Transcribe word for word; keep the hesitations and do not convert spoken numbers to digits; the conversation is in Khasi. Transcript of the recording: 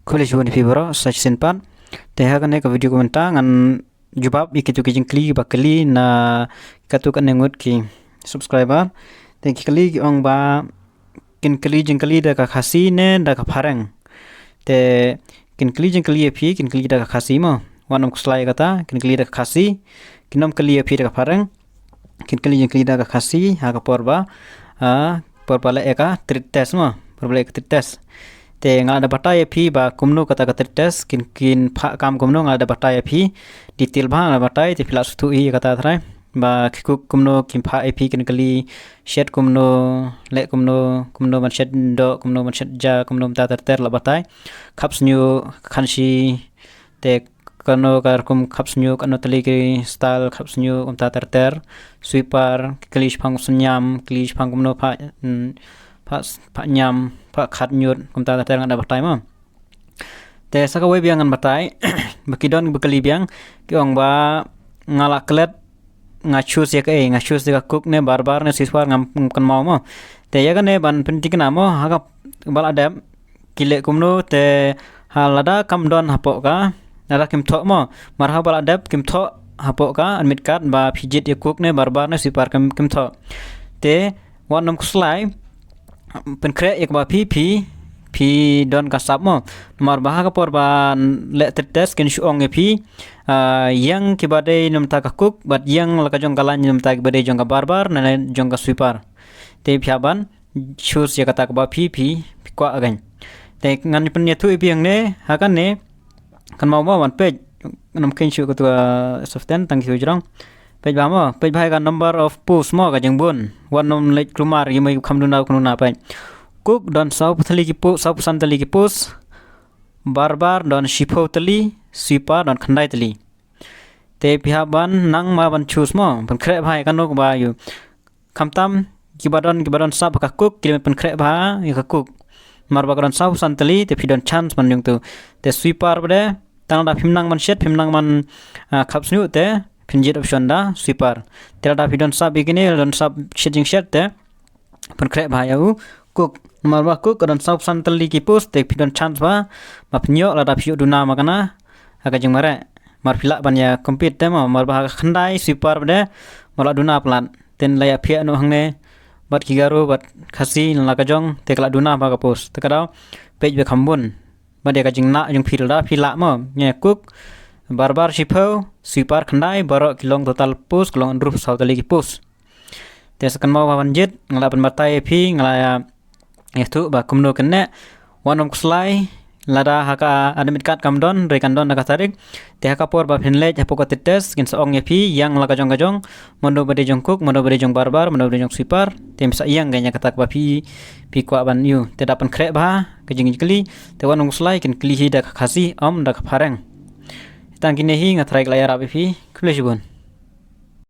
Khublei shibun ïa phi baroh sa shisien pat. Te ha kane ka video ka mynta ngan jubab ïa kitu ki jingkylli ba kylli na katu kane ngut ki subscriber. Te ki kylli ki ong ba kin kylli jingkylli da ka Khasi ne da ka Phareng. Te kin kylli jingkylli ïa phi, kin kylli da ka Khasi mo. Wat nym khuslai kata, kin kylli da ka Khasi. Kin nym kylli ïa phi da ka Phareng. Kin kylli jingkylli da ka Khasi ha ka por ba, ha por ba leh ïa ka trade test mo, por ba leh ïa ka trade test. Te nga la da batai ïa phi ba kumno kata ka trade test, kin, kin phah kam kumno, nga la da batai ïa phi. Detail bha nga la batai, te phi lah sngewthuh hi ïa kata trai. Ba ki cook kumno kin phah ïa phi, kin kylli shet kumno, leh kumno, kumno ban shet doh, kumno ban shet ja, kumno mynta ter ter la batai. Khap shñiuh, khanshi, te kano ka rukom khap shñiuh, kano tylli ki style khap shñiuh, kumta ter ter. Sweeper, kylli shaphang synñiam, kylli shaphang kumno phah, mm, phah, phah ñiam, phah khat ñiut, kumta ter ter nga da batai mo. Te sa kawei biang ngan batai, ba ki don ba kylli biang, ki ong ba nga la klet, nga choose ïa kaei, nga choose ïa ka cook ne barber ne sweeper, ngam kynmaw mo. Te ïa kane ban pynthikna mo, ha kaba la dep, ki leh kumno te ha lada kam don hapoh ka, lada kim thoh mo, mar haba la dep kim thoh hapoh ka admit card ba phi jied ïa cook ne barber ne sweeper, kim, kim thoh. Te wat nym khuslai, pynkhreh ïa kaba phi, phi, phi don ka sap mo. Namar ba ha ka por ba leh trade test kin shu ong ïa phi, ah, ïeng kiba dei na bynta ka cook, bad ïeng la ka jong ka lain na bynta kiba dei jong ka barber ne jong ka sweeper. Te phi hap ban choose ïa kata kaba phi, phi, phi kwah kein. Te ngan pynïathuh ïa phi hangne, ha kane, kynmaw mo ban peit, ngam kheiñ shuh katu ka soften tang ki hujrong. Peit bha mo, peit bha ïa ka number of post mo, ka jingbun. Wat nym leit kulmar, ïa mo kham duna, kham duna peit. Cook don saw phew tylli ki post, saw phew san tylli ki post. Barber don shiphew tylli, sweeper don khyndai tylli. Te phi hap ban nang ma ban choose mo, pynkhreh bha ïa kano kaba ïoh. Khamtam, kiba don, kiba don sap ha ka cook, ki dei ban pynkhreh bha ïa ka cook. Namar ba ka don saw phew san tylli, te phi don chance ban ïoh tu. Te sweeper pat de, tang lada phim nang ban shet, phim nang ban, ah, khap shñiuh te, phin jied option da sweeper. Te lada phi don sap ïa kine, don sap shet jingshet te, pynkhreh bha ïa u cook. Namar ba cook ka don saw phew san tylli ki post, te phi don chance ba, ba phin ïoh lada phi ïoh duna ma kane, ha ka jingmareh. Mar phi lah ban ïa compete te mo, mar ba ha ka khyndai sweeper pat de, mar lah duna palat. Te la ïa phiah noh hangne, bad ki Garo, bad Khasi, la ka jong, te ka lah duna bha ka post. Te ka daw, peit bha kham bun. Bad ïa ka jingnang jong phi lada phi lah mo, ïa cook, barber shiphew, sweeper khyndai, baroh ki long total post, ki long hynriew phew saw tylli ki post. Te sa kynmaw bha ban jied, nga la pynbatai ïa phi, nga la ïa, ïathuh ba kumno kane, wat nym khuslai, lada ha ka admit card kam don, hynrei kan don ha ka tarik. Te ha ka por ba phin leit hapoh ka trade test, kin sa ong ïa phi, ïeng la ka jong ka jong, mano ba dei jong cook, mano ba dei jong barber, mano ba dei jong sweeper. Te phin sa ïeng kein ïa kata kaba phi, phi kwah ban ïoh. Te da pynkhreh bha ka jingkylli, te wat nym khuslai, kin kylli hi da ka Khasi, ym da ka Phareng. Tang kine hi, nga trai ka la ïarap ïa phi, khublei shibun.